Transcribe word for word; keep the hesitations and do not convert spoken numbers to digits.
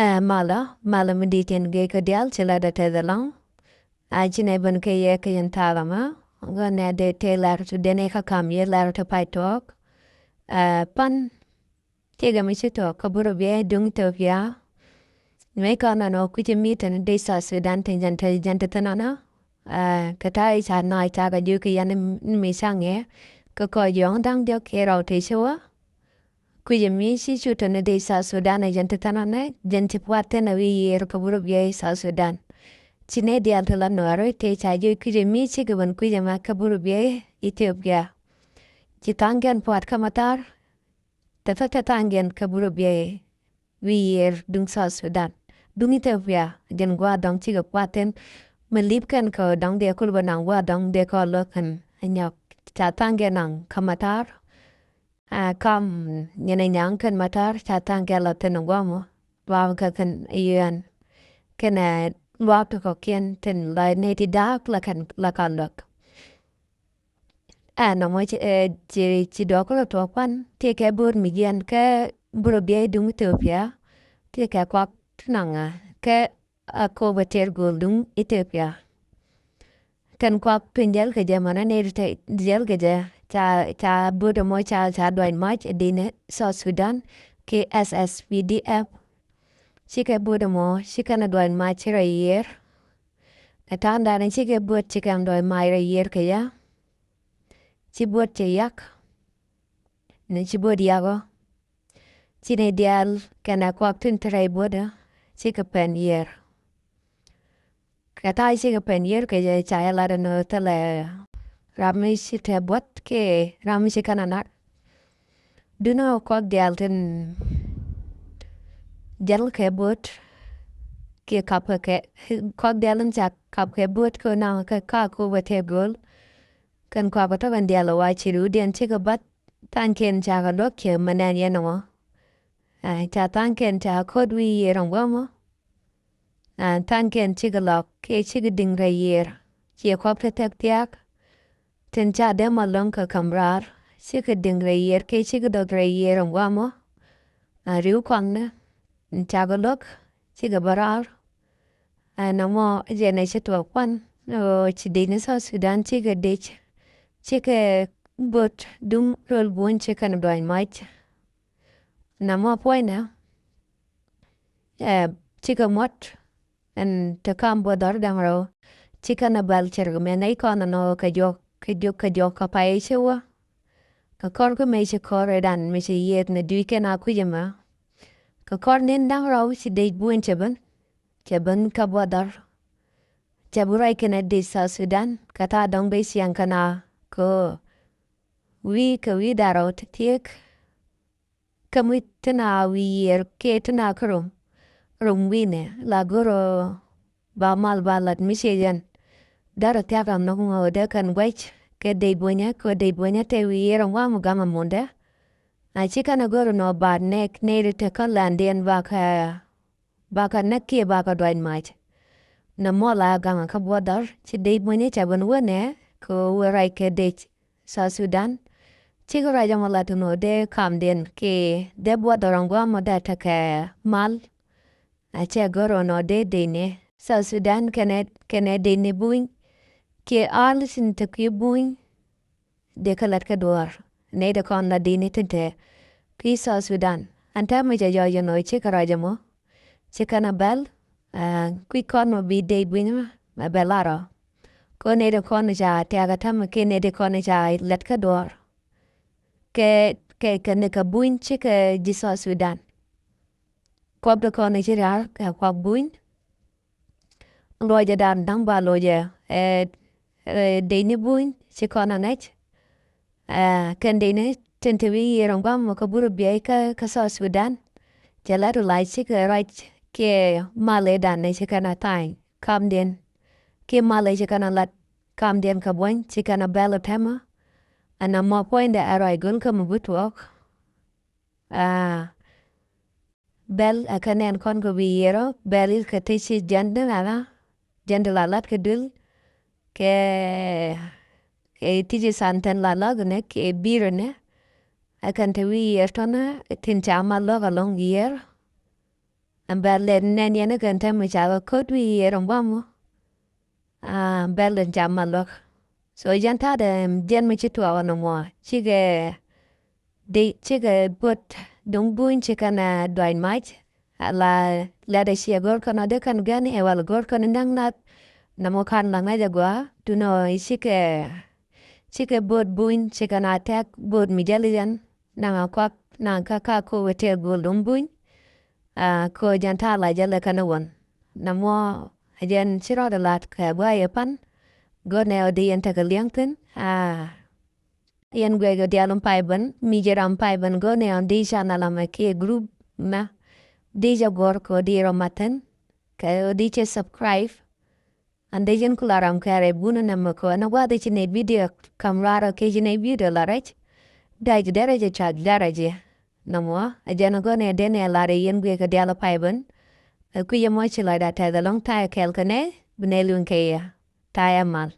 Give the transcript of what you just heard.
Ɛ malä, malä mi di̱i̱t yɛn gee kä diaal ci lat ɛ tɛth ɛlɔ̱ŋ. A ci nɛ ben kɛ yɛ kɛ yɛn thaak ɛmɛ. Gɔn nɛ dee tëë lar ti denɛ kä kam yɛ lar ti pay tuɔɔk. Ɛ pan tëëkɛ mi ci tuɔɔk kä burɔ biɛ duŋ Ethiopia. Mëë kɔn nɔ kui̱c mi tɛn dee South Sudan tin jɛn te jɛn te thin ɔnɔ. Ɛ kɛ ta̱a̱ i̱ ca naac ca kɛ jiök kɛ yɛn mi caŋ yɛ. Kɛ kɔc yɔ̱ŋ da̱ŋ diɔ̱k kɛ rɔw tëë ci wä. Kui̱c mi ci cu tɛn dee South Sudan ɛ jɛn te thin ɔnɔ jɛn ci pua̱t thin ɛ wi̱i̱ yiër kɛ burɔ biɛ South Sudan. Ci nɛ diaal te la nuɔɔri tëë ca jiök kui̱c mi cikɛ ben kui̱c ɛmɛ kɛ burɔ biɛ Ethiopia. Ci tha̱a̱ŋ kɛn pua̱t kä Mathar. Te thä te tha̱a̱ŋ kɛn kä burɔ biɛ wi̱i̱ yiër duŋ South Sudan. Duŋ Ethiopia jɛn gua̱a̱r dɔ̱ŋ cikɛ pua̱t thin. Mi li̱p kɛn kä dɔ̱ŋ dee kul bä naŋ gua̱a̱r dɔ̱ŋ dee kɔ lɔ kɛn a nyɔk. Ca tha̱a̱ŋ kɛn naŋ kä Mathar. A kam nyɛn a nyaŋ kɛn Mathar ca tha̱a̱ŋ kɛn lɔ thin gua̱a̱r mɔ. Luaak kä kɛn yɛn kɛn ɛ luaak ti kɔ̱kiɛn tin lɔ nɛy ti da̱a̱k la kɛn la kɛn luäk. Ɛn nɔmɔ ci, ɛ, ci, ci dɔɔk kɛ lɔ tuɔɔk kuan, ti kɛ bo̱o̱r mi jiɛn kɛ burɔ biɛ duŋ Ethiopia, ti kɛ kuak ti naŋ, ɛ, kɛ Akobo tɛr go̱o̱l duŋ Ethiopia. Kɛn kuak piny diɛl kɛ jɛ mɔnɛ nɛy ti te diɛl kɛ jɛ, ca, ca bo̱o̱r mɔ ca, ca duany mac ɛ di̱n South Sudan, kɛ S S P D F. Cikɛ buɔ̱t ɛmɔ, ci kɛn ɛ duɔ̱c mac ci rɛy yiër. Ɛ ta̱a̱ŋdan cikɛ buɔ̱t ci kɛn duɔ̱c mac rɛy yiër kɛ yɛ. Ci buɔ̱t ci yak. Ni ci buɔ̱t yak ɔ. Ci ni diaal kɛn ɛ kuak tin te rɛy buɔ̱t ɔ. Cikɛ pɛn yiër. Kɛ ta̱a̱ cikɛ pɛn yiër kɛ yɛ ca yɛ lat ɛn ɔ thilɛ ram mi ci tɛ buɔ̱t kɛ ram mi ci kɛn ɛ nar. Duŋni ɣöö kuak diaal tin jäl kɛ bo̱o̱t kiɛ kap kɛ, kɛ kuak diaal tin ca kap kɛ bo̱o̱t kɛ naŋ kɛ ka Akobo tɛr go̱o̱l. Kɛn kuak ɔ tɔk ɛn diaal ɛ wa ci riwdiɛn cikɛ bath tha̱a̱ŋkiɛn ca kɛ luäk kiɛ mɛ nɛn yɛn ɛmɔ. Ɛ, ca tha̱a̱ŋkiɛn ca ko̱t wi̱i̱ yiër ɛn gua̱a̱mɔ. Ɛ, tha̱a̱ŋkiɛn cikɛ lɔk kiɛ cikɛ di̱ŋ rɛy yiër. Ciɛ kuak te thɛk thia̱a̱k. Tin ca dee ma lo̱ŋ kɛ ka̱m raar, cikɛ di̱ŋ rɛy yiër kɛ cikɛ dɔth rɛy yiër ɛn gua̱a̱mɔ. Ɛ ri̱w kɔaŋdɛ, in cakɛ luäk, cikɛ bä raar. Ɛ nɔmɔ jɛn ɛ ci tuɔɔk kuan, ɣöö ci dec ni South Sudan cikɛ dec, cikɛ bo̱t duŋ röl buɔ̱ny cikɛn duany mac. Nɔmɔ puɔ̱nydɛ, ɛ, cikɛ muɔ̱t. Ɛn te kam buɔth dhɔr da̱ŋ rɛw. Ci kɛn a bɛl cɛr kɛ mɛ nɛy kɔn ɛnɔ kɛ jɔk, kɛ jɔk, kɛ jɔk kɛ pay ci wä. Kɛ kɔr kä mëë ci kɔr ɛ dan mëë ci yiëëth ni dui̱c kɛn a kui̱c ɛmɛ. Kɛ kɔr ni̱n da̱ŋ rɛw ci dec buɔ̱ny cɛ ben. Cɛ ben kä buɔth dhɔr. Cɛ bi ruac kɛn a dec South Sudan kɛ ta̱a̱ dɔ̱ŋ ben ciɛŋ kɛn a kɛ wi̱i̱ kɛ wi̱i̱ da̱ŋ rɛw ti thiek. Kä mi tin a wi̱i̱ yiër kiɛ tin a kä rom. Rom wi̱i̱nɛ la go̱r ɔ ba mal ba lat mi ciɛ yɛn. Darɛ thiak ram nɔk ŋɔ dee kɛn guɛc kɛ dec buɔ̱nyɛ kɛ dec buɔ̱nyɛ te wi̱i̱ yiër ŋuam gamɛ mundɛ. A ci kɛn a go̱r nɔ ba nɛk nɛy ri te kä landiɛn ba kɛ ba kɛ näk kiɛ ba kɛ duac mac. Nɛ mɔl a gaŋ kä buɔth dhɔr ci dec buɔ̱nyɛ ca ben wänɛ kɛ wä ruac kɛ dec South Sudan. Cikɛ ruac ɛmɔ lat ɛn ɣöö dee kamdiɛn kɛ dee buɔth dhɔr ɛn gua̱a̱mɔ dee tekɛ mal. A cɛ gör ɛn ɣöö dee dec ni South Sudan kɛnɛ, kɛnɛ dec ni buny. Kiɛ al cin te kui̱ buny. Dee kä lat kä duɔ̱ɔ̱r nɛy dee kɔn la di̱i̱ni tin te kui̱ South Sudan. Ɛn täämɛ cɛ jɔɔc ɛn ɣöö cikɛ ruac ɛmɔ ci kɛn a bɛl. Ɛ, kui̱ kɔn mɔ bi dee buny mɛ bɛ lar ɔ. Kɛ nɛy dee kɔn ca tɛ̈kä täämɛ kiɛ nɛy dee kɔn ca lat kä duɔ̱ɔ̱r. Kɛ, kɛ, kɛ ni kɛ buny cikɛ ji̱ South Sudan. Kuɔth dee kɔn ci raar kɛ kuak buny. Luɔcɛ dan da̱ŋ ba luɔcɛ, ɛ, ɛ, dec ni buny ci kɔn a ŋäc. Ɛ, kɛn dec ni tin te wi̱i̱ yiër ɛn gua̱a̱mɔ kä burɛ biɛy kä, kä South Sudan. Cɛ lat ru lac cikɛ ruac kiɛ mal ëëdan ni ci kɛn a tha̱a̱ny kamdiɛn. Kiɛ mal ëë ci kɛn a lat kamdiɛn kɛ buɔ̱ny ci kɛn a bɛl ɔ täämɛ. Ɛn ɛmɔ puɔ̱nydɛ ɛ ruac göl kä mi bi tuɔɔk. Aa, bɛl ɛ kɛ nɛn kɔn kɛ wi̱i̱ yiër ɔ, bɛl i̱ kɛ ti ci jɛn di la la, jɛn di la lat kɛ duël, kɛ, kɛ ti ci san tɛn la lat nɛ, kɛ bi̱i̱r nɛ, ɛ kɛn te wi̱i̱ yiër tɔnɛ, tin ca ma lɔk ɛlɔ̱ŋ yiër. Ɛn bɛl lɛt nɛn yɛn kɛn tɛm mi ca kɛ ko̱t wi̱i̱ yɛ rɔm bam mɔ. Aa, bɛl den ca mal luäk. So jɛn ta̱a̱dɛ jɛn mi ci tuɔɔk ɛn ɛmɔ cikɛ di cikɛ buɔt duŋ buny ci kɛn ɛ duany mac. Ala lɛt ɛ ciɛ go̱r kɛn ɔ di kɛn gɛn ɛ wal go̱r kɛn näŋ nath. Nɛmɔ kan la ŋäc ɛ gɔaa dunɔ cikɛ cikɛ buɔt buny ci kɛn a tɛk buɔt mi jäl yɛn. Naŋ a kuak naŋ kä ka ko wä tɛk go̱r duŋ buny. Aa, ko jɛn ta̱a̱ la jäl ɛ kɛn ɛ wän. Nɛmɔ a jɛn ci rɔɔdɛ lat kɛ gua̱a̱ yɛ pan. Go̱r nɛ ɔ di yɛn tekɛ liɛŋ thi̱n. Aa, yɛn guɛc kɛ diaal in pay ben mi jɛ ram pay ben go̱r nɛ ɔ di channel amɛ kiɛ group mɛ. Di jɛ guɔ̱r kɛ ɔ di rɔ mathin kɛ ɔ di cɛ subscribe. An dee jin kula ram kɛɛrɛ bun nɛ mɛ kɔ ɛn gua̱th ci nɛ video kam ruarɔ kɛ ci nɛ video la rɛc. Dac derɛ jɛ cak derɛ jɛ. Nɔmɔ a jɛn gɔnɛ denɛ larɛ yɛn guiɛ kɛ dial pay ben. Ɛ kui̱ yɛ mɔ ci lɔcda tɛth ɛlɔŋ tayɛ kɛɛl kɛ nɛ bi nɛ luny kɛ yɛ. Tayɛ mal.